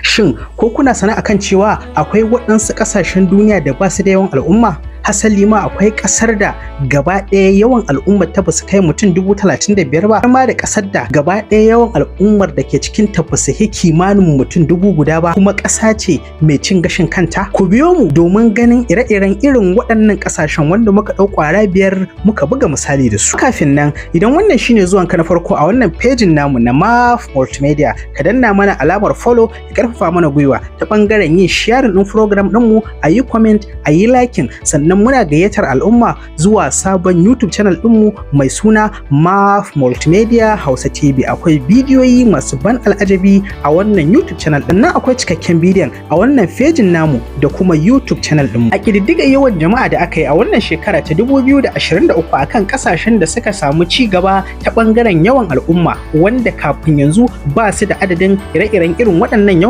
Shin ko kuna sane akan cewa akwai waɗansu ƙasashen duniya da ba su da yawan al'umma? Hasali ma akwai ƙasar da gaba ɗaya yawan al'ummar ta basu kai mutum 35,000 ba, ma da ƙasar da gaba ɗaya yawan al'ummar da ke cikin ta basu hi kimanin mutum 1,000 ba, kuma ƙasa ce mai cin gashin kanta. Ku biyo mu domin ganin ire-iren irin waɗannan ƙasashen wanda muka ɗau ƙwara biyar muka buga misali da su. Kafin nan, idan wannan shine zuwanka na farko a wannan pejin namu na Maf Multimedia, ka danna mana alamar follow, ka karfafa mana gwiwa ta ɓangaren yin sharing ɗin program ɗinmu, a yi comment, a yi liking. Sannan muna gayyatar al'umma zuwa sabon YouTube channel ɗinmu mai suna Maf Multimedia Hausa TV. Akwai bidiyoyi masu ban al'ajabi a wannan YouTube channel ɗin nan. Akwai cikakken bidiyon a wannan fejin namu da kuma YouTube channel ɗinmu. A ƙididdiga yawan jama'a da aka yi a wannan shekara ta 2023 akan ƙasashen da suka samu ci gaba ta ɓangaren yawan al'umma, wanda kafin yanzu ba su da adadin ire-iren irin waɗannan yawan